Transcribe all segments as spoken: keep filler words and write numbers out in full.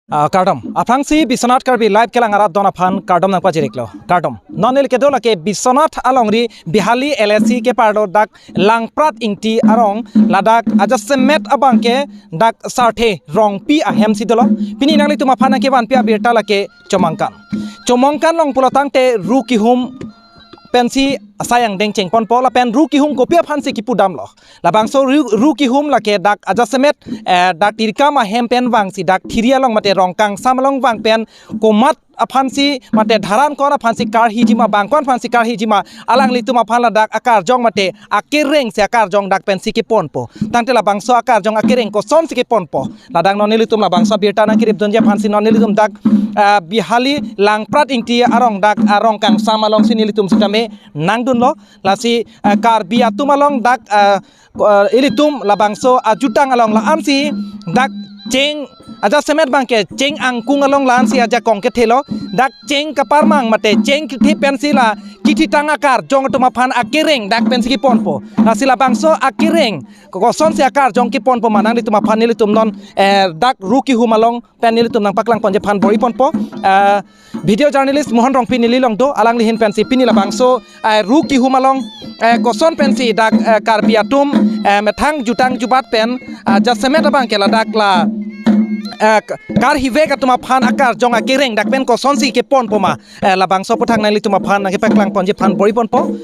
Ah, kardom. Aphrangsi Biswanath Karbi Live kelang arat don aphan kardom nangpajir-iklo. Kardom. Non neli kedo lake Biswanath alongri Bihali L A C keparlo dak Langprat Ingti arong ladak ajasemet abangke dak Sarthe Rongpi ahemsi dolo. Pini nanglitum aphan nangkevanpi abirta lake Chomangkan. Chomangkan along pulotangte ru kihum pensi asai angdeng chengponpo lapen ru kihum kopi aphansi kipudamlo. Labangso ru, ru kihum lake dak ajasemet, eh, dak Tirikam ahem pen vangsi dak Thiri along mate Rongkangsam along vang pen komat aphansi mate dharan ko-an aphansi karhijima, bang ko-an aphansi karhijima, alanglitum aphan ladak akarjong mate akereng si akarjong dak pensi kiponpo. Tangte labangso akarjong akereng kosonsi kiponpo, ladak non nelitum labangso abirta nangkeripdunji aphansi non nelitum dak, ah, Bihali Langprat Ingti arong dak, ah, Rongkangsam alongsi nelitum sitame nangdunlo. Lasi, ah, Karbi atum along dak, ah, ah, ilitum labangso ajutang along la-ansi dak cheng ajasemet abangke cheng angkung along la-ansi ajakong kethelo, dak cheng kaparmang mate cheng kethe pensi la kithitang akarjong atum aphan akereng dak pensi kiponpo. Lasi labangso akereng kosonsi akarjong kiponpo ma nanglitum aphan nelitum non, eh, dak ru kihum along pen nelitum nangpaklangponji aphan bor-iponpo. Eh, video journalist Mohan Rongpi neli along do, alangli ahin pensi pini labangso, eh, ru kihum along, eh, koson pensi dak, eh, Karbi atum, eh, methang jutang jubat pen, eh, ajasemet abangke ladak la, eh, k-, karhivek atum aphan akarjong akereng dak pen kosonsi kiponpo ma, eh, labangso aputhak nanglitum aphan nangkepaklangponji aphan bor-iponpo.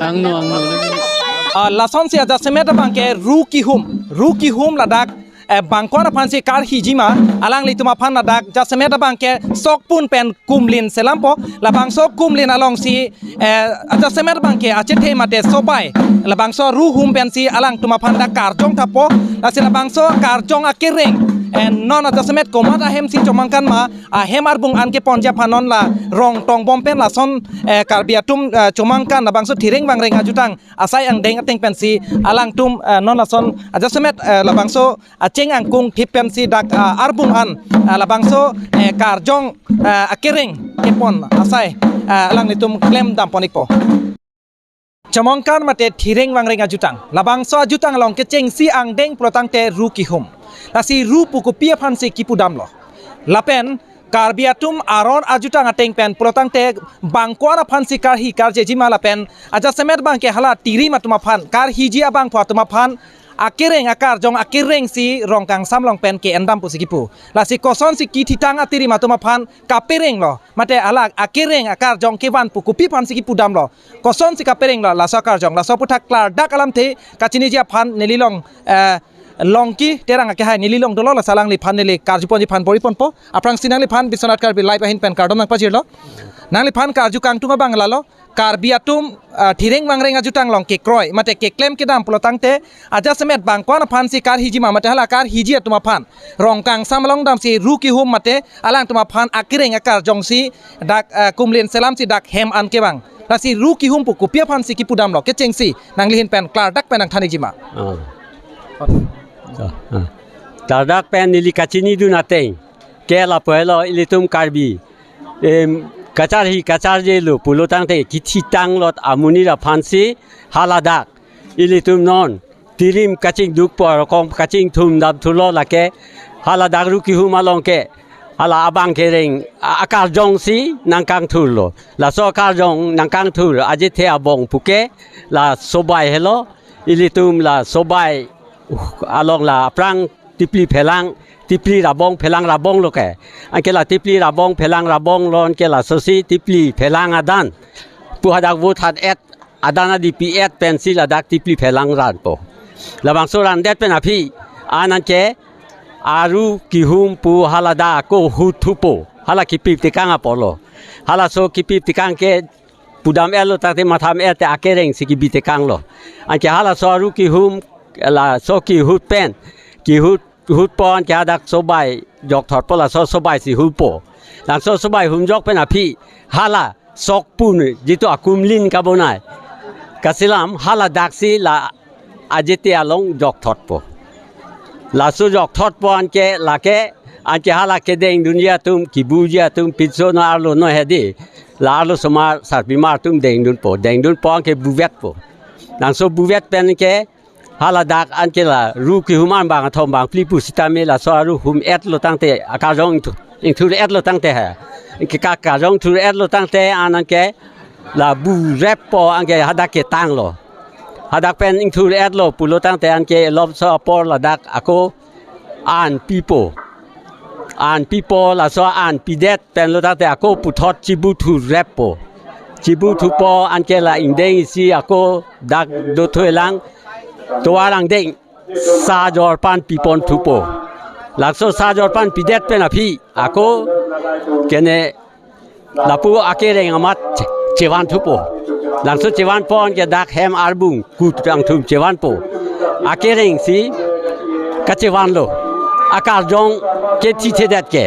Angno, angno. Ah, lasonsi ajasemet abangke ru kihum, ru kihum ladak, eh, bang ko-an aphansi karhijima, alanglitum aphan ladak jasemet abangke Sokpun pen Kumlin selampo, labangso Kumlin alongsi, eh, ajasemet abangke achethe mate Sobai, labangso ru hum pensi alangtum aphan dak karjong thapo. Lasi labangso karjong akereng, eh, non ajasemet komat ahemsi Chomangkan ma, ahem arbung an keponji aphan non la rong tongbom pen lason, eh, Karbi atum, eh, Chomangkan labangso thireng vangreng ajutang asai angdeng ateng pensi alangtum, eh, non lason ajasemet, eh, labangso acheng angkung thip pensi dak, ah, arbung an, ah, labangso, eh, karjong, ah, akereng kepon asai, ah, alanglitum klemdampon-ikpo. Chomangkan mate thireng vangreng ajutang, labangso ajutang along kechengsi angdeng pulotangte ru kihum. Lasi ru pu kopi aphansi kipudamlo. Lapen Karbi atum aron ajutang ateng pen pulotangte bang ko-an aphansi karhi karjejima lapen ajasemet abangke hala Tirim atum aphan karhiji abangphu atum aphan akereng akarjong akerengsi Rongkangsam along pen ke-endam pusi kipu. Lasi kosonsi kithitang a-Tirim atum aphan kaperenglo, mate hala akereng akarjong kevan pu kopi aphansi kipudamlo, kosonsi kaperenglo laso akarjong, laso aputhak klardak alamthe kachiniji aphan neli along, eh, Longki Terang akehai neli along dolo, lasi alangliphan neli karjuponji aphan bor-iponpo. Aphrangsi nangliphan Biswanath Karbi Live ahin pen kardom nangpajirlo. Nangliphan karju kangtung abang lalo, Karbi atum, ah, thireng vangreng ajutang along kekroi mate keklem kedam pulotangte ajasemet bang ko-an aphansi karhijima mate hala karhiji atum aphan Rongkangsam along damsi ru kihum mate alangtum aphan akereng akarjongsi dak, ah, Kumlin selamsi dak hem an kevang. Lasi ru kihum pu kopi aphansi kipudamlo, kechengsi nangli ahin pen klardak pen nangthan-ikjima. Oh. Oh, ah. Klardak pen neli kachinidun ateng ke lapu helo, ilitum Karbi, em, kacharhi kacharjelo pulotangte kithitang lot amonit aphansi haladak ilitum non Tirim kachingduk pu arokom kachingthum dam thulo, lake haladak ru kihum along ke hala abang kereng a-, akarjongsi nangkangthurlo. Laso akarjong nangkangthur achethe abong puke la Sobai helo, ilitum la Sobai, uh, along la aphrang Tipli Phelang, Tipli Rabong, Phelang Rabong lo ke. Anke la Tipli Rabong, Phelang Rabong lo, anke lasosi Tipli Phelang adan pu hadak vote hat-et, adan adipi et pensi ladak Tipli Phelang ranpo. Labangso randet pen aphi an anke aru kihum pu hala dak ako hut thupo. Hala kipip tekang apotlo. Halaso kipip tekang ke pudam-etlo tangte matham-et te akereng si kibi tekanglo. Anke halaso aru kihum laso kihut pen, kihut hutpo anke hadak sobai jokthotpo, laso sobai si hupo. Laso sobai humjok pen aphi hala sokpun jitu akumlin kabonai kachelam hala daksi la ajete along jokthotpo. Laso jokthotpo anke lake, anke hala kedengdunji atum, kibuji atum, pinso no arlo no hedi. La arlo osomar sarpimar atum dengdunpo. Dengdunpo anke buvetpo. Laso buvet pen ke hala dak anke la ru kihum an bang athom bang phli pusitame laso aru hum-etlo tangte akarjong ingthu-, ingthur-etlo tangte ha. Anke ka-, karjong thur-etlo tangte an anke la bureppo anke hadak ketanglo. Hadak pen ingthur-etlo pulo tangte anke lopso apor ladak ako an pipo. An pipo laso an pidet penlo tangte ako puthot chibu thureppo. Chibu thupo anke la ingdeng isi ako dak do thuelang tovar angdeng sa jorpan pipon thupo. Laso sa jorpan pidet pen aphi ako kene lapu akereng amat che-, chevan thupo. Laso chevanpo anke dak hem arbung kut angthum chevanpo. Akereng si kachevanlo. Akarjong ke thithedet ke.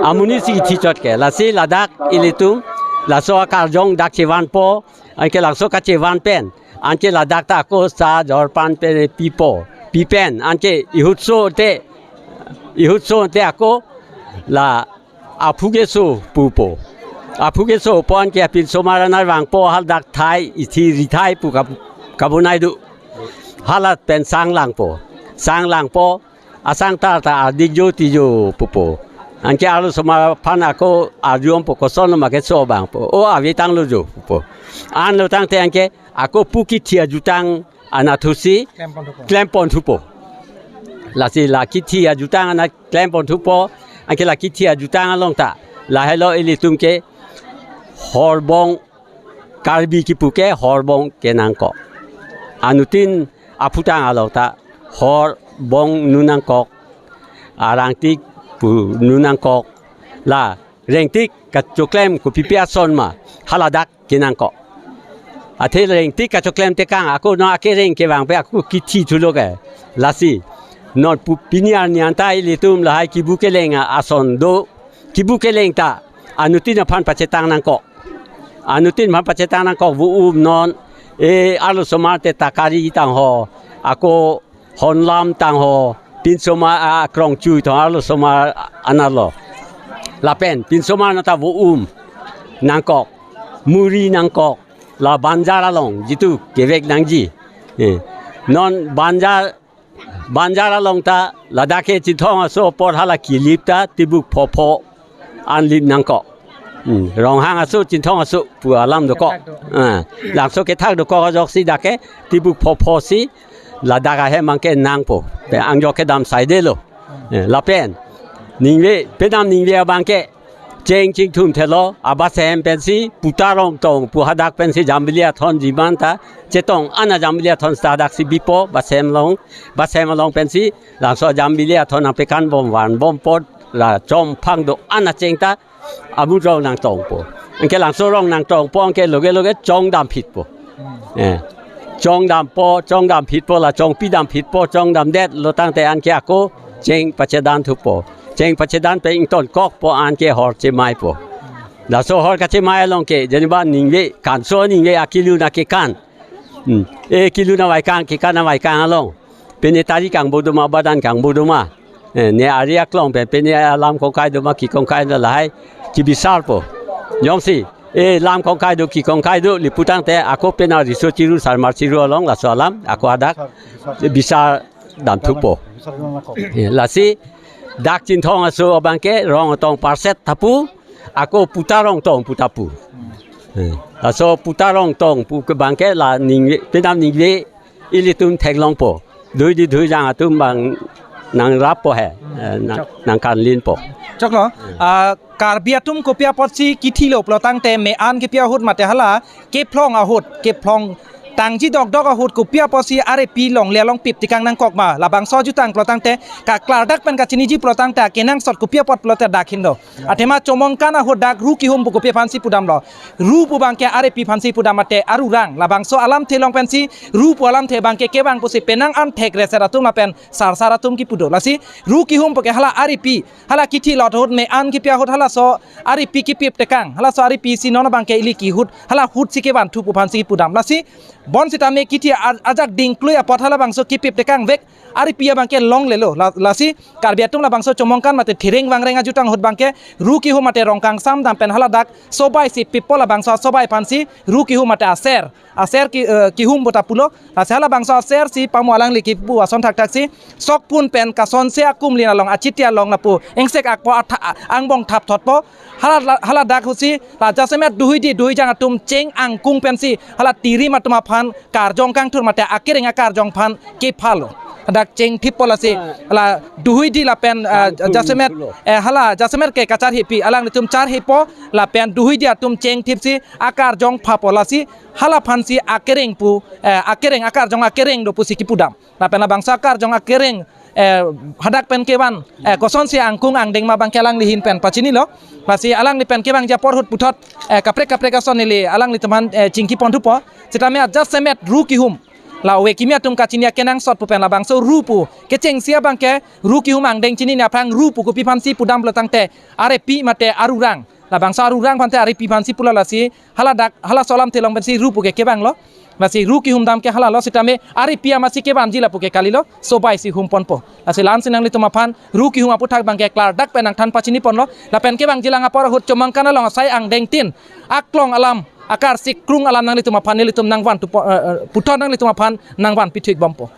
Amonit si thichot ke. Lasi ladak ilitum laso akarjong dak chevanpo. Anke laso kachevan pen anke ladak ta ako sa jorpan pen pipo. Pipen anke ihutso te, ihutso te ako la aphu keso pupo. Aphu keso po anke apinsomar anervangpo hal dak thai ithi rithai pu kab-, kabonai do. Hala pen sanglangpo. Sanglangpo asang tar ta ardik jo ti jo pupo. Anke arlo osomar aphan ako arjumpo kosonlo ma keso abangpo. O ave tanglo jo pupo. Anlo tangte anke ako pu kithi ajutang anatthu si klempon thupo. Klempon thupo. Lasi la kithi ajutang anat klempon thupo. Anke la kithi ajutang along ta lahelo ilitum ke horbong Karbi kipu ke horbong kenangkok. Anuttin aphutang along ta horbong nu nangkok. Arangtik pu nu nangkok. La rengtik kachoklem kopipi ason ma haladak kenangkok. Athe rengtik kachoklem tekang ako no akereng kevang pe ako kithi thulo ke. Lasi non pu pini arni anta ilitum lahai kibu keleng ason do. Kibu keleng ta anuttin aphan pachetang nangkok. Anuttin aphan pachetang nangkok vo-um non e arlo osomar te takari tangho. Ako honlam tangho, pinsomar a krongchui tong arlo osomar anerlo. Lapen pinsomar nata vo-um nangkok, muri nangkok, la banjar along jitu kevek nangji. Eh, non banjar, banjar along ta ladak ke Chinthong aso apor hala kilip ta tibuk phopho an lip nangkok. Hmm, Ronghang aso, Chinthong aso pu alam dokok. Ah, laso kethak dokok ajoksi dak ke tibuk phopho si ladak ahem abang ke nangpo. Pe angjok kedam saidelo. Eh, lapen ningve, penam ningve abang ke cheng chingthum thelo, abasem pensi Putarong tong pu hadak pensi Jambili Athon jiman ta chetong ana Jambili Athon seta hadak si bipo, basem along, basem along pensi laso Jambili Athon nangpekan bom van bom apot la chomphang do ana cheng ta amu rong nangtongpo. Anke laso rong nangtongpo anke loge loge chong damphitpo. Eh. Chong dampo, chong damphitpo la chongpi damphitpo, chong damdetlo tangte anke ako cheng pachedan thupo. Cheng pachedan pen ingtonkokpo anke hor chemaipo. Laso hor kachemai along ke jeniba ningve kanso ningve akilun akekan. Hmm. E kilun avaikang kekan avaikang along. Pine tari kangbodoma badan kangbodoma. Eh, ne ari aklong pen, pine alam kongkai doma kikongkai do lahai kibisarpo. Jongsi, eh, lam kongkai do kikongkai do lipu tangte ako pine riso chiru sarmar chiru along laso alam ako hadak bisar dam thupo. Eh, lasi dak Chinthong aso abang ke rong atong parset thapu ako Putarong tong pu thapu. Eh, laso Putarong tong pu ke abang ke la ningve, penam ningve ilitum theklongpo. Dui di dui jang atum abang nangrappo he. Eh, nang, nangkanlinpo. Choklo, ah, Karbi atum kopi apotsi kithilo pulo tangte me-an kipi ahut mate hala kephlong ahut, kephlong tangji dokdok ahut kopi apotsi arepi longle along pip tekang nangkok ma, labangso ajutang pulo tangte, kaklardak pen kachiniji pulo tangte, akenangsot kopi apot pulote dak hin do. Athema Chomongkan ahut dak Ru Kihum pu kopi aphansi pudamlo. Ru pu abangke arepi aphansi pudam mate arurang. Labangso alamthe along pensi Ru pu alamthe abangke kevang pusi penang an thek reser atum lapen sarsar atum kipu do. Lasi Ru Kihum puke hala arepi, hala kithi lot ahut, me-an kipi ahut halaso arepi kipip tekang, halaso arepi si non abangke ili kihut, hala ahutsi kevanthu pu aphansi kipudam. Lasi bonsitame kithi a-, ajak dingklui apot halabangso kipip tekangvek arepi abangke longlelo. La-, lasi Karbi atum labangso Chomongkan mate Thereng Wangreng ajutang ahut abangke Ru Kihum mate Rongkangsam dam pen haladak sobai si pippo, labangso sobai aphansi Ru Kihum mate aser, aser ki, eh, kihum puta pulo. Lasi halabangso aser si pamo alangli kipu ason thakthaksi sok pun pen kasonse akumlin along, achiti along lapu engsek akpo atha-, angbong thapthotpo. Hala, haladak ahutsi la jasemet duhuidi duhuijang atum cheng angkung pensi hala tirim atum aphan karjong kangthur mate akereng akarjong aphan kephalo. Dak chengthippo lasi la duhuidi lapen, ah, kangthur jasemet pulo. Eh, hala jasemet ke kacharhipi, alanglitum charhipo lapen duhuidi atum chengthipsi akarjong phapo. Lasi hala aphansi akereng pu, eh, akereng akarjong akereng do pusi kipudam. Lapen labangso akarjong akereng, eh, hadak pen kevan, eh, kosonsi angkung angdeng ma abangke alangli ahin pen pachinilo. Lasi alangli pen kevangji apor ahut puthot, eh, kaprek kaprek ason neli alanglitum aphan, eh, chingki ponthupo. Sitame ajasemet Ru Kihum, la ove kimi atum kachini akenangsot pu pen labangso Ru pu kechengsi abangke Ru Kihum angdeng chinine aphrang Ru pu kopi aphansi pudam pulo tangte, arepi mate arurang. Labangso arurang aphante arepi aphansi pulo. Lasi haladak halaso alamthe along pensi Ru puke kevanglo. Lasi Ru Kihum dam ke halalo, sitame arepi amatsi kevanji lapu ke kalilo, sobai si humponpo. Lasi la-ansi nanglitum aphan Ru Kihum aputhak abangke klardak pen nangthan pachiniponlo. Lapen kevangjilang apor ahut Chomongkan along asai angdengtin aklong alam, akarsik krung alam nanglitum aphan nelitum nangvantupo, eh, eh, puthot nanglitum aphan nangvanpi thuikbompo.